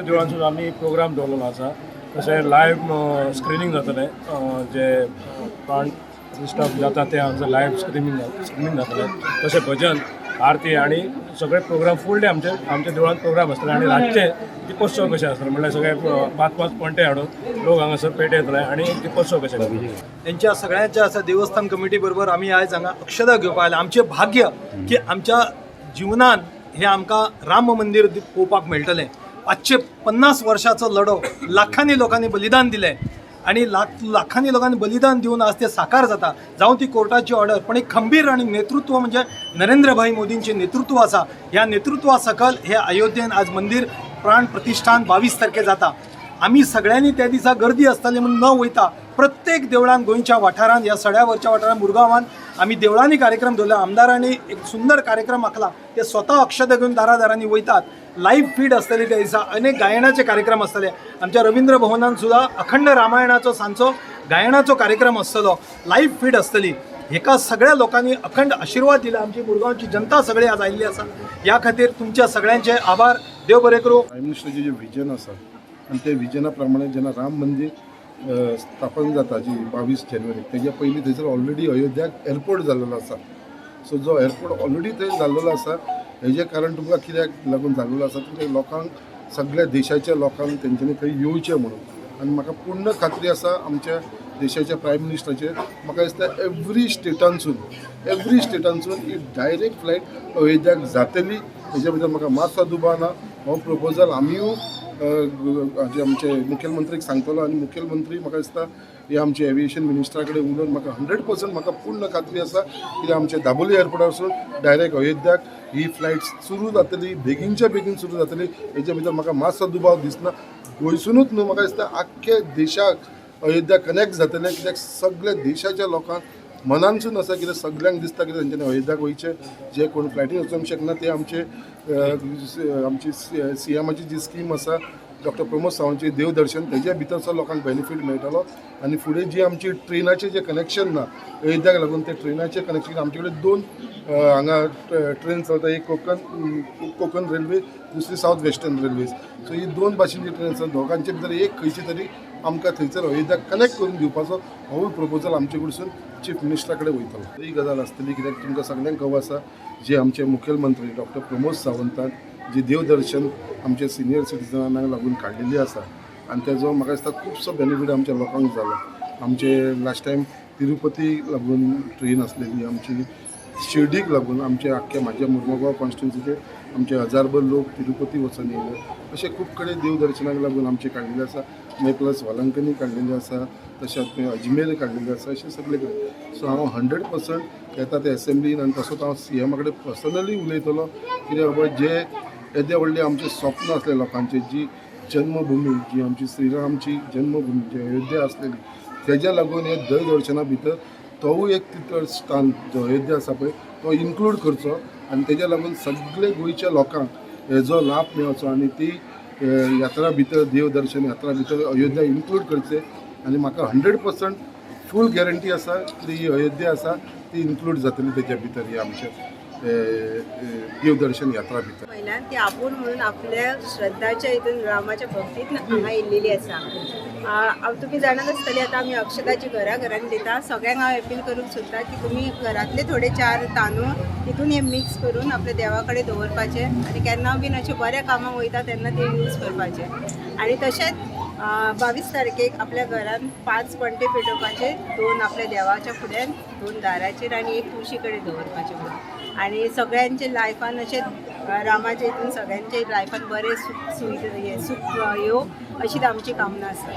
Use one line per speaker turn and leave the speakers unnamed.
आमच्या देवळान सुद्दां आमी प्रोग्राम दवरलेलो आसा. तशें लायव्ह स्क्रिनींग जातलें, जे प्राण प्रतिश्ठा जाता तें आमचें लायव्ह स्क्रिनींग जातलें. तशें भजन, आरती आनी सगळे प्रोग्राम फूल डे आमचे आमच्या देवळान प्रोग्राम आसतले आनी रातचे दिपोत्सव कशें आसतले, म्हणल्यार सगळे पांच पांच पणटे हाडून लोक हांगासर पेटे येतले आनी दिपोत्सव कशें जातले.
यांच्या सगळ्यांच्या असं देवस्थान कमिटी बरोबर आमी आयज हांगा अक्षदा घेवपाक आयल्या. आमचें भाग्य की आमच्या जिवनान हे आमकां राम मंदीर पळोवपाक मेळटलें. 550 वर्षाचो लढो, लाखांनी लोकांनी बलिदान दिलें आनी लाखांनी लोकांनी बलिदान दिवन आज ते साकार जाता. जावं ती कोर्टाची ऑर्डर, पण एक खंबीर आनी नेतृत्व म्हणजे नरेंद्रभाई मोदींचें नेतृत्व आसा. ह्या नेतृत्वा सकल हे अयोध्येन आज मंदीर प्राण प्रतिश्ठान 22 तारखे जाता. आमी सगळ्यांनी त्या दिसा गर्दी आसतली म्हणून न वयता प्रत्येक देवळान गोंयच्या वाठारांत, ह्या सड्यावरच्या वाठारांत, मुरगांवान आमी देवळांनी कार्यक्रम दवरला. आमदारांनी एक सुंदर कार्यक्रम आखला. ते स्वता अक्षता घेवन दारा दारांनी वयतात. लायव्ह फीड आसतली. त्या दिसा अनेक गायनाचे कार्यक्रम आसतले. आमच्या रवींद्र भवनान सुद्दां अखंड रामायणाचो सांजचो गायनाचो कार्यक्रम आसतलो. लायव्ह फीड आसतली. हेका सगळ्या लोकांनी अखंड आशिर्वाद दिला. आमची मुरगांवची जनता सगळी आज आयिल्ली आसा. ह्या खातीर तुमच्या सगळ्यांचे आभार. देव बरें करूं.
प्रायम मिनिस्टराचें जें विजन आसा आनी त्या विजना प्रमाणे जेन्ना राम मंदीर स्थापन जाता जी 22 जानेवारीक, तेज्या पयलीं थंयसर ऑलरेडी अयोध्याक एअरपोर्ट जाल्लेलो आसा. सो जो एअरपोर्ट ऑलरेडी थंय जाल्लेलो आसा, हेजें कारण तुमकां कित्याक लागून जाल्लेलो आसा? तुमच्या लोकांक, सगळ्या देशाच्या लोकांक तेंच्यांनी थंय येवचें म्हणून. आनी म्हाका पूर्ण खात्री आसा आमच्या देशाच्या प्रायम मिनिस्टराचेर. म्हाका दिसता एवरी स्टेटानसून ही डायरेक्ट फ्लायट अयोध्याक जातली, हेज्या भितर म्हाका मातसो दुबाव ना. हो प्रपोजल आमीय जे आमचे मुखेलमंत्रीक सांगतलो आनी मुखेलमंत्री म्हाका दिसता हे आमचे एविएशन मिनिस्टरा कडेन उलोवन म्हाका 100% म्हाका पूर्ण खात्री आसा की आमचे दाबोली एअरपोर्टारसून डायरेक्ट अयोध्याक ही फ्लायट सुरू जातली, बेगीनच्या बेगीन सुरू जातली, हेच्या भितर म्हाका मातसो दुबाव दिसना. गोंयसुनूच न्हू, म्हाका दिसता आख्खे देशाक अयोध्या कनेक्ट जातलें, कित्याक सगल्या देशाच्या लोकांक मनानसून आसा, कित्याक सगल्यांक दिसता कितें तेंच्यांनी अयोध्याक वयचें. जे कोण फ्लायटीन वचूंक शकना ते आमचे आमची सीएमाची जी स्कीम आसा, डॉक्टर प्रमोद सावंतची देवदर्शन, तेज्या भितर लोकांक बेनिफीट मेळटलो. आनी फुडें जी आमची ट्रेनाचें जें कनेक्शन ना अयोध्याक लागून, ते ट्रेनाचें कनेक्शन, आमचे कडेन दोन हांगा ट्रेन चलता, एक कोकण रेल्वे, दुसरी सावथ वेस्टर्न रेल्वेज. सो ही दोन भाशेची ट्रेन आसा. दोगांचे भितर एक खंयची तरी आमकां थंयसर अयोध्याक कनेक्ट करून दिवपाचो होवूय प्रपोजल आमचे कडसून चीफ मिनिस्टरा कडेन वयतलो. ही गजाल आसतली, कित्याक तुमकां सगल्यांक खबर आसा, जे आमचे मुखेलमंत्री डॉक्टर प्रमोद सावंतान जी देवदर्शन आमचे सिनियर सिटीजनांक लागून काडलेली आसा आनी तेजो म्हाका दिसता खुबसो बेनिफीट आमच्या लोकांक जालो. आमचे लास्ट टायम तिरुपती लागून ट्रेन आसलेली, आमची शिर्डीक लागून आमचे आख्खे म्हाज्या मुर्मुगांव कॉन्स्टिट्युन्सीचे आमचे हजारभर लोक तिरुपती वचून येयले. अशे खूब कडेन देवदर्शनाक लागून आमचे काडलेले आसा. मागीर प्लस वलांकनी काडलेले आसा, तशेंच मागीर अजमेर काडलेले आसा, अशें सगळे कडेन. सो हांव 100% येता ते एसेंब्लीन आनी तसोच हांव सीएमा कडेन पर्सनली उलयतलो, कित्याक बाबा जे येदे व्हडलें आमचें स्वप्न आसलें लोकांचें, जी जन्मभुमी, जी आमची श्रीरामची जन्मभुमी जी अयोध्या आसलेली, तेज्या लागून हे देवदर्शना भितर तोवूय एक तीर्थस्थान जो अयोध्या आसा पळय, तो इन्क्लूड करचो आनी तेज्या लागून सगळे गोंयच्या लोकांक हेजो लाभ मेळचो आनी ती यात्रा भितर, देवदर्शन यात्रा भितर अयोध्या इन्क्लूड करचे. आनी म्हाका 100% फूल गॅरंटी आसा की ही अयोध्या आसा ती इन्क्लूड जातली तेज्या भितर, ही आमच्या देवदर्शन यात्रा भितर.
वयल्यान ती आपूण म्हणून आपल्या श्रद्धाच्या हितून रामाच्या भक्तीत हांगा येयल्लेली आसा. तुमी जाणात आसतली, आतां आमी अक्षताची घरा घरान दिता. सगळ्यांक हांव अपील करूंक सोदता की तुमी घरांतले थोडे चार तांदूळ तितून हे मिक्स करून आपल्या देवा कडेन दवरपाचे आनी केन्ना बीन अशें बऱ्या कामाक वयता तेन्ना ते यूज करपाचे. आनी तशेंच 22 तारखेक आपल्या घरान पांच पणटे पेटोवपाचे, दोन आपल्या देवाच्या फुड्यान, दोन दाराचेर आनी एक तुळशी कडेन दवरपाचे म्हणून. आनी सगळ्यांचे लायफान अशें रामाच्या हितून सगळ्यांचे लायफान बरें सूख सुविधा, हें सूख येवं अशीच आमची कामना आसा.